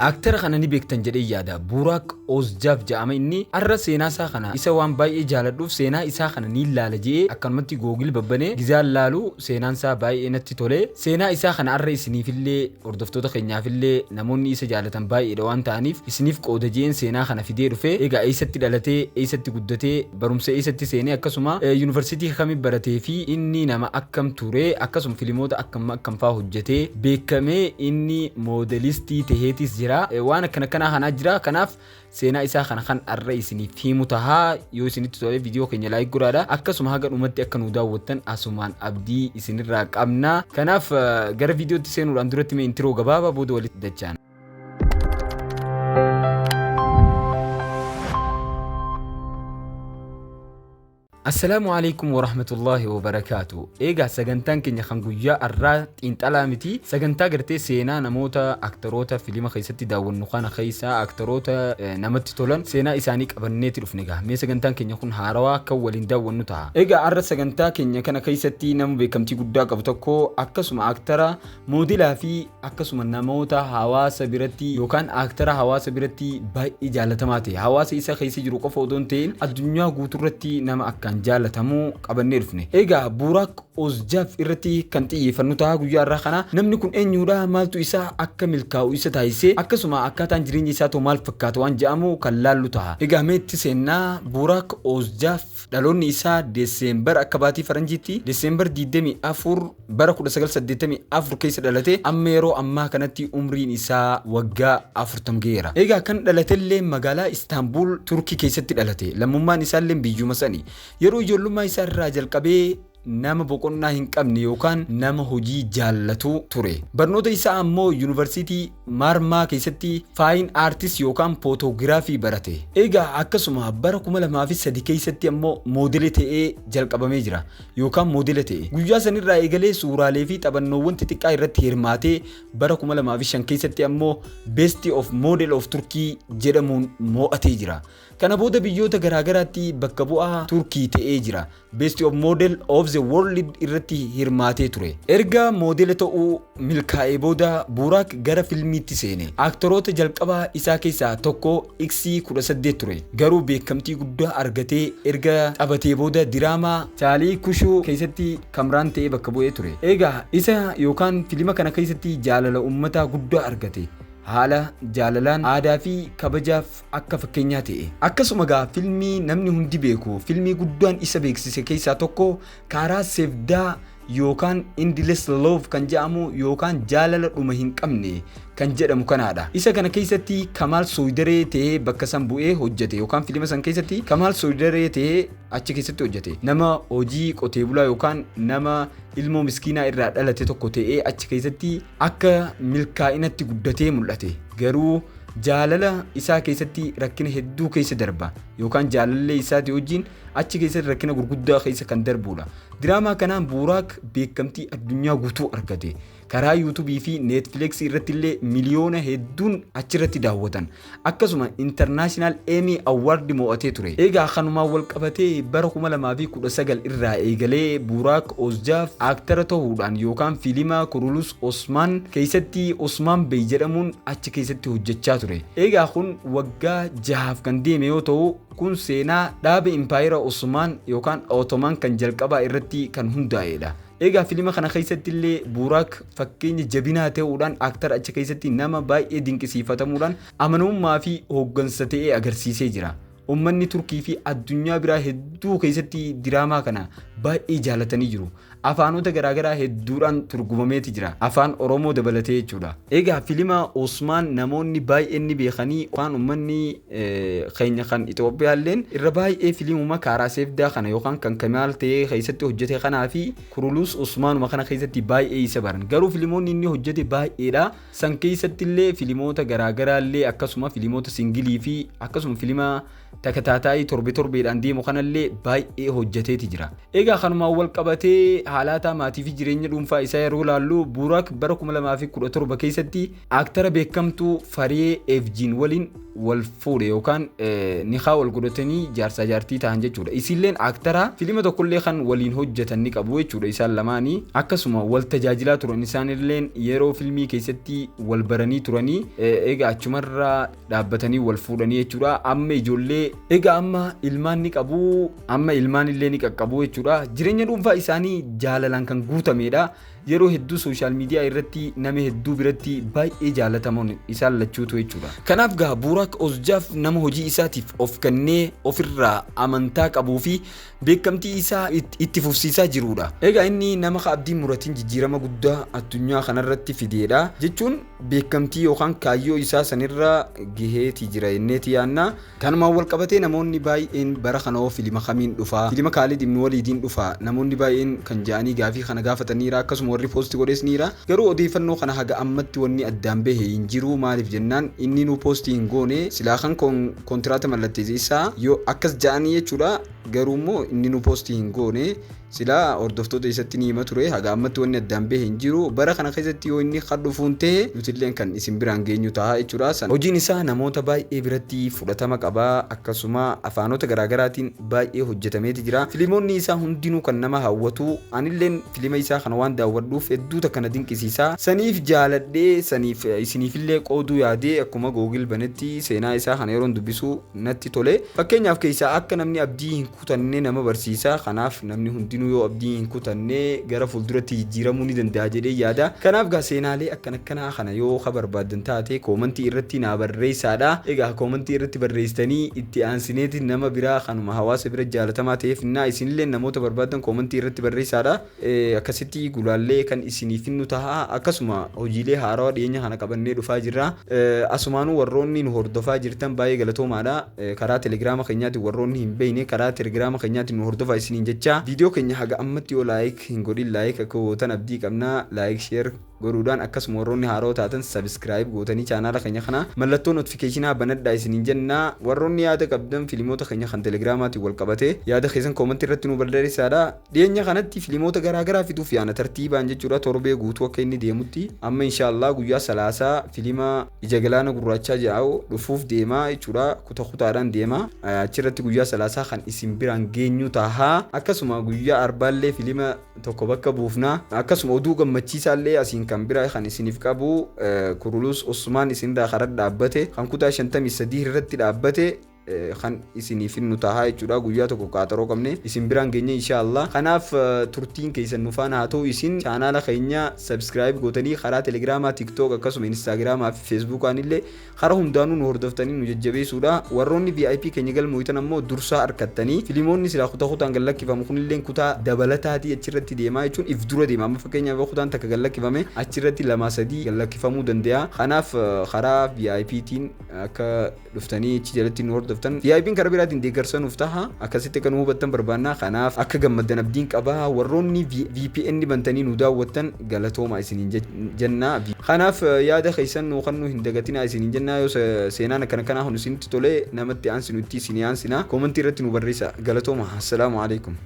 Aaktara kana ni beektan jedhee yaada. Buuraak Oozjaaf jedhama inni. Arra seenaa isaa kana isa waan baay'ee jaaladhuuf seenaa isaa kana ni ilaala jedhee akkanumatti Google babbanee gizaan laalu seenaan isaa baay'ee natti tole. Seenaa isaa kana arra isiniifillee hordoftoota keenyaafillee namoonni isa jaalatan baay'eedha waan ta'aniif isiniif qooda jedheen seenaa kana fidee dhufe. Egaa eessatti dhalatee, eessatti guddatee, barumsa eessatti seenee, akkasuma yuunivarsiitii kamii baratee fi inni nama akkam ture, akkasuma filimoota akkam akkam fa'aa hojjetee beekamee inni moodelistii taheetis jira. Waan akkana akkanaa kanaa jira. Kanaaf seenaa isaa kana kan arra isiniif himu tahaa. Yoo isinitti tole viidiyoo keenya like godhaadha. Akkasuma haga dhumatti akka nu daawwattan asumaan abdii isinirraa qabna. Kanaaf gara viidiyootti seenuudhaan duratti mee intro gabaabaa booda walitti dachaan. Assalaamu alaikum warahmatullaahi wabarakaatu. Egaa sagantaan keenya kan guyyaa har'aa xiinxalaa miti. Sagantaa gartee seenaa namoota aktaroota filima keessatti daawwannu kana keessaa aktaroota namatti tolan seenaa isaanii qabanneeti dhufne egaa. Mee sagantaan keenya kun haarawaa akka waliin daawwannu ta'a. Egaa har'a sagantaa keenya kana keessatti nama beekamtii guddaa qabu tokko, akkasuma aktara, moodelaa fi akkasuma namoota hawaasa biratti yookaan aaktara hawaasa biratti baay'ee jaalatamaa ta'e, hawaasa isa keessa jiru qofa odoo hin ta'in addunyaa guutuurratti nama akkaan jaalatamu qabannee dhufne. Egaa Buuraak Oozjaaf irratti kan xiyyeeffannu ta'a guyyaa irraa kana. Namni kun eenyudha? Maaltu isaa akka milkaa'u isa taasise? Akkasuma akkaataan jireenya isaa ta'u maal fakkaata waan jedhamu kan laallu ta'a. Egaa mee itti seennaa. Buuraak Oozjaaf dhaloonni isaa Deseembar akka baatii faranjiitti Deseembar 24 bara 1984 keessa dhalate. Amma yeroo ammaa kanatti umriin isaa waggaa 40 ga'eera. Egaa kan dhalatellee magaalaa Istaanbul Turkii keessatti dhalate. Lammummaan isaallee biyyuma sani. Yeroo ijoollummaa isaa irraa jalqabee nama boqonnaa hin qabne yookaan nama hojii jaallatu ture. Barnoota isaa ammoo Yuunivarsiitii Maarmaa keessatti fine arts yookaan photoogiraafii barate. Egaa akkasuma bara 2003 keessatti ammoo moodela ta'ee jalqabamee jira yookaan moodela ta'e. Guyyaa sanirraa eegalee suuraalee fi taphannoowwan xixiqqaa irratti hirmaatee bara 2005 keessatti ammoo Best of Model of Turkey jedhamuun mo'atee jira. Kana booda biyyoota garaagaraatti bakka bu'aa Turkii ta'ee jira. Best of Model of the World irratti hirmaatee ture. Erga moodela ta'uu milkaa'ee booda Buuraak gara filmiitti seene. Aktoroota jalqabaa isaa keessaa tokko X18 ture. Garuu beekamtii guddaa argatee erga taphatee booda diraamaa Chaalii Kushuu keessatti Kamraan ta'ee bakka bu'ee ture. Egaa isa yookaan filima kana keessatti jaalala uummataa guddaa argate. Haala jaalalaan, aadaa fi kabajaaf akka fakkeenyaa ta'e. Akkasuma egaa filmii namni hundi beeku, filmii guddaan isa beeksise keessaa tokko Kaaraa Seefdaa yookaan Endless Love kan jedhamu yookaan jaalala dhuma hin qabne kan jedhamu kanaadha. Isa kana keessatti Kamaal Sooyidaree ta'ee bakka san bu'ee hojjete yookaan filima san keessatti Kamaal Sooyidaree ta'ee achi keessatti hojjete. Nama hojii qotee bulaa yookaan nama ilmoo miskiinaa irraa dhalate tokko ta'ee achi keessatti akka milkaa'inatti guddatee mul'ate. Garuu jaalala isaa keessatti rakkina hedduu keessa darba yookaan jaalallee isaatii wajjin achi keessatti rakkina gurguddaa keessa kan darbudha. Diraamaa kanaan Buuraak beekamtii addunyaa guutuu argate. Karaa yuutuubii fi Neetfileeksii irratti illee miliyoona hedduun achirratti daawwatan. Akkasuma International Emmy Award mo'atee ture. Egaa kanumaan wal qabatee bara 2019 irraa eegalee Buuraak Oozjaaf aaktara ta'uudhaan yookaan fiilima Kurulus Osmaan keessatti Osmaan Bey jedhamuun achi keessatti hojjechaa ture. Egaa kun waggaa jahaaf kan deeme yoo ta'u, kun seenaa dhaaba impaayera Osmaan yookaan Ottoman kan jalqabaa irratti kan hundaa'edha. Egaa filima kana keessatti illee Buuraak fakkeenya jabinaa ta'uudhaan aaktara achi keessatti nama baay'ee dinqisiifatamuudhaan amanamummaa fi hooggansa ta'ee agarsiisee jira. Uummanni Turkii fi addunyaa biraa hedduu keessatti diraamaa kana baay'ee jaalatanii jiru. Afaanota garaagaraa hedduudhaan turgumameeti jira. Afaan Oromoo dabalatee jechuudha. Egaa filima Osmaan namoonni baay'een ni beekanii, afaan uummanni keenya kan Itoophiyaalleen irra baay'ee filimuma Kaaraa Seefdaa kana yookaan kan Kamaal ta'ee keessatti hojjete kanaa fi Kurulus Osmaanuma kana keessatti baay'ee isa baran. Garuu filimoonni inni hojjete baay'eedha. San keessatti illee filimoota garaagaraa illee, akkasuma filimoota singilii fi akkasuma filima takataataayii torbe torbeedhaan deemu kanallee baay'ee hojjeteeti jira. Egaa kanumaan wal qabatee haalaataa maatii fi jireenya dhuunfaa isaa yeroo ilaallu, Buuraak bara 2017 keessatti aaktara beekamtuu Fariyee Evjiin waliin Wal fuudhe yookaan nikaa wal godhatanii jaarsaa jaartii ta'an jechuudha. Isilleen aktara filima tokkollee kan waliin hojjetan ni qabu jechuudha isaan lamaanii. Akkasuma wal tajaajilaa turan, isaanilleen yeroo filmii keessatti wal baranii turanii, egaa achumarraa dhaabbatanii wal fuudhanii jechuudha. Amma ijoollee, egaa amma ilmaan ni qabu, amma ilmaan illee ni qaqqabu jechuudha. Jireenya dhuunfaa isaanii jaalalaan kan guutamedha. Yeroo hedduu social media irratti nama hedduu biratti baay'ee jaalatamoon isaan lachuutu jechuudha. Kanaaf gaa Burak Özçivit nama hojii isaatiif of kennee, ofirraa amantaa qabuu fi beekamtii isaa itti fufsiisaa jirudha. Egaa inni nama abdii muratiin jijjiirama guddaa addunyaa kanarratti fideedha. Jechuun beekamtii yookaan kaayyoo isaa sanirra gaheeti jira jenneeti yaanna. Kanumaan wal qabatee namoonni baay'een bara kana hoo filima kamiin dhufaa? Filima Kaalid Ibn Waliidiin dhufaa? Namoonni baay'een kan ja'anii gaafii kana gaafataniira, akkasuma warri post godhes niira. Garuu odeeffannoo kana haga ammatti wanni addaan bahe hin jiru. Maaliif jennaan, inni nu post hin goone. Silaa kan kontiraata mallatteesse isaa yoo akkas ja'anii jechuudha. Garuu immoo inni nu post hin goone, silaa hordoftoota isatti ni hima ture. Haga ammatti wanni addaan bahe hin jiru. Bara kana keessatti yoo inni kan dhufuun ta'e, nutilleen kan isin biraan geenyu ta'a jechuudha. Hojiin isaa namoota baay'ee biratti fudhatama qaba. Akkasuma afaanota garaagaraatiin baay'ee hojjetameeti jira. Filimoonni isaa hundinuu kan nama hawwatu. Anilleen filima isaa kana waan daawwadhuuf hedduu takka na dinqisiisa. Saniif jaaladhee, saniif isiniifillee qooduu yaadee, akkuma Google banetti seenaa isaa kana yeroon dubbisu natti tole. Fakkeenyaaf keessaa akka namni abdii hin kutanne nama barsiisa. Kanaaf namni hundinuu yoo abdii hin kutanne gara fuulduratti jijjiiramuu ni danda'a jedhee yaada. Kanaaf gaa seenaalee akkana akkanaa kana yoo ka barbaaddan taate comment irratti naa barreessaadha. Egaa comment irratti barreessitanii itti aansineeti nama biraa kanuma hawaasa bira jaalatamaa ta'eef innaa, isinillee namoota barbaaddan comment irratti barreessaadha. Akkasitti gulaallee kan isiniif nu ta'a. Akkasuma hojiilee haarawaa dhiyeenya kana qabannee dhufaa jirra. Asumaanuu warroonni nu hordofaa jirtan baay'ee galatoomaadha. Karaa Telegiraama keenyaatiin, warroonni hin beekne karaa Telegiraama keenyaatiin nu hordofaa isiniin jecha. Viidiyoo keenya haga ammatti yoo like hin godhin, like akka gootan abdii qabna. Like, share godhuudhaan, akkasuma warroonni haaroo taatan subscribe gootanii chaanaala keenya kana mallattoo notification banadhaa isiniin jenna. Warroonni yaada qabdan filimoota keenya kan Telegiraamaatiin wal qabate yaada keessan comment irratti nu barreessaadha. Dhiyeenya kanatti filimoota garaagaraa fiduuf yaana, tartiibaan jechuudha, torbee guutuu akka inni deemutti. Amma inshaallah guyyaa Salaasaa filima Ija Galaana Gurraachaa jedhamu dhufuuf deemaa jechuudha. Kuta kutaadhaan deema. Achirratti guyyaa Salaasaa kan isin biraan geenyu taha. Akkasuma guyyaa Arbaallee filima tokko bakka buufna. Akkasuma oduu gammachiisaallee asiin kan bira kan isiniif qabu, Kurulus Usmaan isinirraa karaa dhaabbate kan kutaa 53 irratti dhaabbate kan isiniif nu tahaa jechuudha. Guyyaa tokko qaaxaroo qabne isin biraan geenye inshaallah. Kanaaf turtiin keessan nu faana haa ta'u. Isin chaanaala keenya subscribe gootanii karaa Telegiraamaa, TikTok, akkasuma Instaagiraamaa fi Feesbuukaan illee karaa hundaanuu nu hordoftanii nu jajjabeessuudha. Warroonni VIP keenya galmooytan ammoo dursaa argattanii, filimoonni silaa kutaa kutaan gad lakkifamu kunillee kutaa dabalataatii achirratti deemaa jechuun if dura deema. Amma fakkeenyaaf kutaan takka gad lakkifame, achirratti lama sadii gad lakkifamuu danda'a. Kanaaf karaa VIPtiin akka dhuftanii achi jalatti nu hordoftan, VIP'n karaa biraatiin deeggarsa nuuf taha, akkasitti akka nu hubattan barbaanna. Kanaaf akka gammaddan abdiin qaba. Warroonni VPN bantanii nu daawwattan galatooma isiniin jenna. Kanaaf yaada keessan nu kan nu hin dagatinaa isiniin jenna. Yoo seenaan akkana kanaa kun isinitti tole, namatti aansinu itti isinii aansina, comment irratti nu barreessa. Galatooma, assalaamu alaikum.